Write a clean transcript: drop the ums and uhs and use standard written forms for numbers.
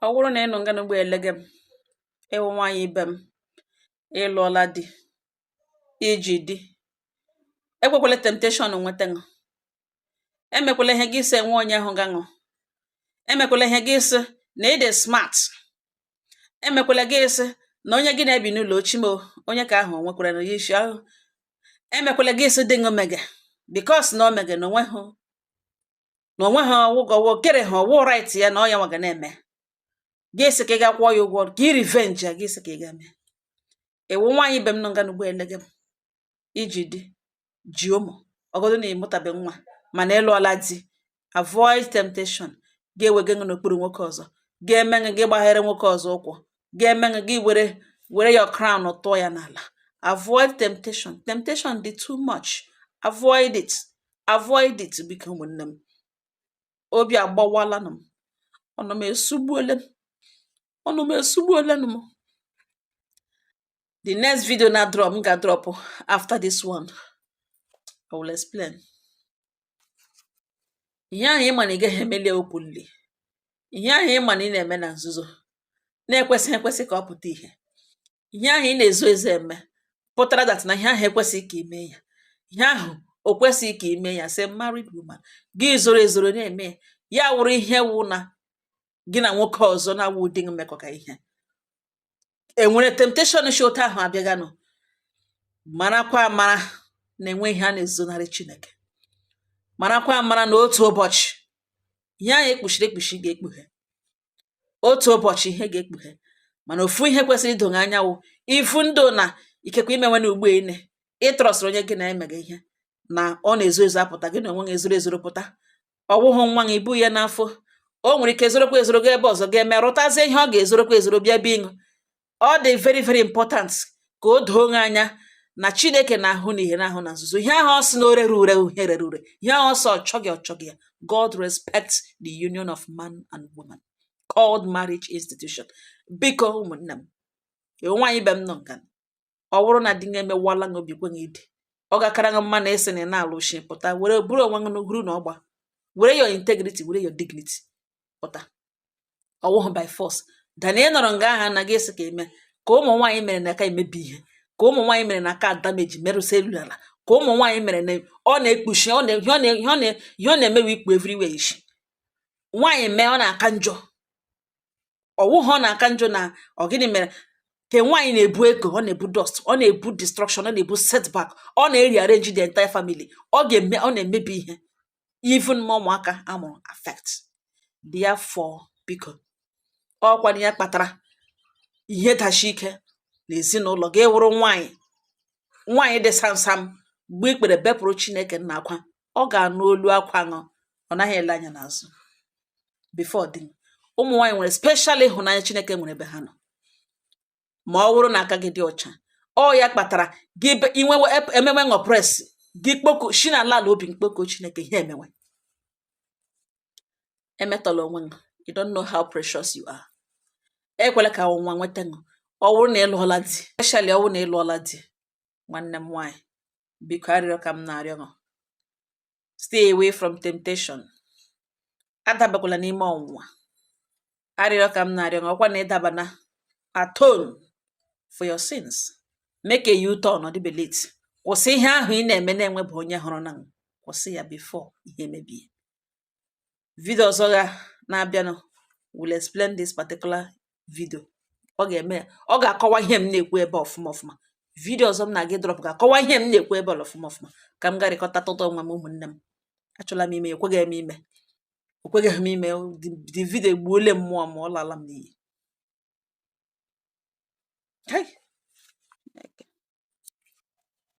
Ọ wụrụ nà ị nọ̀ nga n'ugbo elege m, ịwụ nwaanyị ibe m, ị lụọla di, iji di, ekwekwele temptation nwete ṅụ. Emekwele ihe gị sị enwe onye hụ ga ṅụ. Emekwele ihe gị sị na ị dị smart. Emekwele gị sị na onye gị na-ebi n'ụlọ ochimo onye ka ahụ nwekwara na ya isi ahụ. Emekwele gị sị di ṅụ mege because na o mege na onweghị na onweghị ọwụgọwụ kere ha ọwụ right ya na ọ ya nwa ga na-eme. Gị sị ka ị ga kwụọ ya ụgwọ ka ị revenge ya, gị sị ka ị ga mee. Ịwụ nwaanyị ibe m nọ nga n'ugbo elege m, iji di, ji ụmụ, ọgọdụ na ịmụtabe nwa mana ị lụọla di, avoid temptation ga-ewega gị n'okpuru nwoke ọzọ, ga-eme gị gị gbaghere nwoke ọzọ ụkwụ, ga-eme gị gị were your crown tụọ ya n'ala. Avoid temptation. Temptation dị too much. Avoid it. Avoid it, biko ụmụnne m. Obi agbawalanụ m. Ọnụ m esugbuole m. Ọnụ m esugbuolenụ m. The next video na drop, m ga-drop after this one, I will explain. Ihe ahụ ị ma na ị gaghị emeli openly, ihe ahụ ị ma na ị na-eme na nzuzo na-ekwesịghị ekwesị ka ọ pụta ìhè, ihe ahụ ị na-ezo ezo eme pụtara that na ihe ahụ ekwesịghị ka ime ya, ihe ahụ o kwesịghị ka ime ya. Say married woman, gị zoro ezoro na-eme ya, ya wụrụ ihe wụ na gị na nwoke ọzọ na-awụ di gị mmekọ ka ihe enwere temptation shi otu ahụ abịaganụ. Marakwa amara na enwe ihe a na-ezonarị Chineke. Marakwa amara na otu ụbọchị ihe ahụ ekpuchiri ekpuchi ga-ekpughe. Otu ụbọchị ihe ga-ekpughe. Mana ofu ihe kwesịrị ido gị anya wụ ifu ndụ na ikekwe imenwe na ugbo ene ị trustụrụ onye gị na emega ihe na ọ na-ezo ezo apụta, gị na onwe gị ezoro ezoro pụta. Ọ wụghụ nwa gị ibu ya n'afọ, o nwere ike zorokwa ezoro gaa ebe ọzọ ga-eme rụtazie ihe ọ ga-ezorokwa ezoro bịa bịa ịṅụ. Ọ dị very very important ka o doo gị anya na Chineke na-ahụ n'ihe na-ahụ na nzuzo. Ihe ahụ ọ sị na o rere ure, ihe rere ure. Ihe ahụ ọ sị ọ chọghị, ọ chọghị ya. God respects the union of man and woman called marriage institution. Biko ụmụnne m, nwaanyị ibe m nọ nga, ọ bụrụ na di gị emewala gị obi kwe gị ide, ọ gakara gị mma na ịsị na ị na-alụ shi pụta were bụrụ onwe gị n'ugwuru na ọgba, were your integrity, were your dignity pụta. Ọwụghụ by force than ị nọrọ nga ahụ anaghị esi ka eme ka ụmụ nwaanyị mere na aka emebi ihe, ka ụmụ nwaanyị mere na aka damage merụsị elu ala, ka ụmụ nwaanyị mere na ọ na-ekpuchi ọ na ihe ọ na ihe ọ na ihe ọ na-emewe ikpu everywhere ishi. Nwaanyị mee, ọ na-aka njọ. Ọwụghụ ọ na-aka njọ na ọ gịnị mere ke nwaanyị na-ebu eko, ọ na-ebu dust, ọ na-ebu destruction, ọ na-ebu setback, ọ na-rearrange the entire family. Ọ ga-eme, ọ na-emebi ihe, even ma ụmụaka amụrụ affect. Therefore, biko, ọkwanụ ya kpatara ihe dachi ike n'ezinụlọ gị wụrụ nwaanyị, nwaanyị dị samsam mgbe ikpere bepụrụ Chineke nna akwa, ọ ga-anụ olu akwa ṅụ, ọ naghị ele anya n'azụ. Before di ụmụ nwaanyị nwere special ịhụnanya Chineke nwere ebe ha nọ, ma ọ bụrụ na aka gị dị ọcha. Ọ ya kpatara gị inwewe emewe ṅọ press gị kpoko shi na ala ala obi mkpoko Chineke ihe emewe. Emetọla onwe gị. You don't know how precious you are. Ekwela ka ọnwụnwa nweta ṅụ. Ọ bụrụ na ị lụọla di, especially ọ bụrụ na ị lụọla di, nwanne m nwaanyị, biko, arịrịọ ka m na-arịọ ṅụ, stay away from temptation. Adabakwala n'ime ọnwụnwa. Arịrịọ ka m na-arịọ ṅụ, ọkwa na ịdaba na, atone for your sins, make a U-turn. Ọ dịbe late. Kwụsị ihe ahụ ị na-eme na-enwebụ onye hụrụ na, kwụsị ya before ihe emebie. Video ọzọ ga na-abịanụ will explain this particular video. Ọ ga-eme ya, ọ ga-akọwa ihe m na-ekwu ebe ọfụma ọfụma. Video ọzọ m na-aga drop ga-akọwa ihe m na-ekwu ebe ọfụma ọfụma. Ka m garịkọta tụtụ onwe m. Ụmụnne m, achọla m ime, ekweghị m ime, okweghị m ime. The video egbuole mmụọ m, ọ lala m n'iyi. Hey!